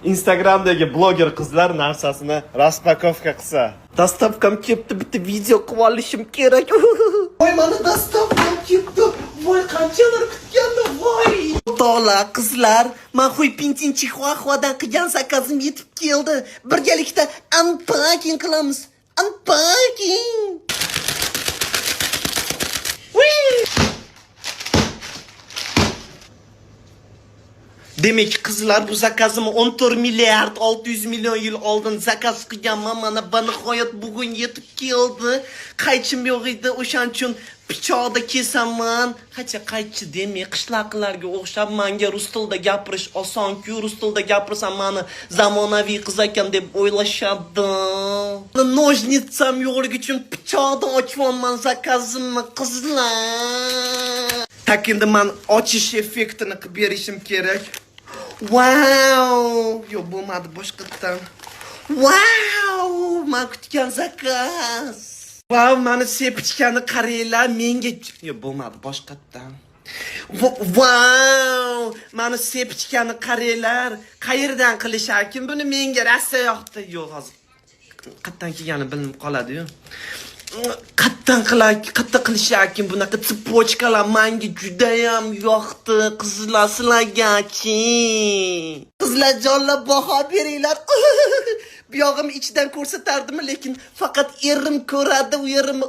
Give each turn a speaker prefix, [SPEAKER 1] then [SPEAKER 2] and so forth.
[SPEAKER 1] Instagramdagi bloger qizlar narsasini распаковка qilsa.
[SPEAKER 2] Доставка m kelibdi, bitta video qilib olishim kerak. Voy, mani доставка m kelibdi. Voy, qanchalar kutgandim, voy. O'rtoqlar, qizlar, man Xuy Pintin Chihuahuadan qilgan заказ im yetib keldi. Birgalikda unpacking qilamiz. Unpacking. Whee! Demak, qizlar, bu заказ imni 14 milliard 600 million yil oldin заказ qilganman. Mana, va nihoyat bugun yetib keldi. Qaychim yo'q edi, o'shaning uchun pichoqda kesaman. Qancha qaychi demay, qishloqlarga o'xshab manga rus tilida gapirish oson-ku. Rus tilida gapirsam, mani zamonaviy qiz ekan deb o'ylashadi. Ножница m yo'qligi uchun pichoqda ochyapman заказ imni, qizlar. Так, endi man ochish effektini qilib berishim kerak. Wow! Yo'q, bo'lmadi, boshqatdan. Wow! Man kutgan заказ. Wow, mani цепочка ni qaranglar, menga. Yo'q, bo'lmadi, boshqatdan. Wow! Mani цепочка ni qaranglar. Qayerdan qilisharkin buni, menga rosa yoqdi. Yo'q, hozir qayerdan kelgani bilinib qoladi-yu. Qayerdan qilar, qayerda qilisharkin bunaqa цепочка lar? Menga judayam yoqdi. Qizlar, sizlargachi? Qizlarjonlar, baho beringlar. Bu yog'im ichidan ko'rsatardim, lekin faqat erim ko'radi u yerimni.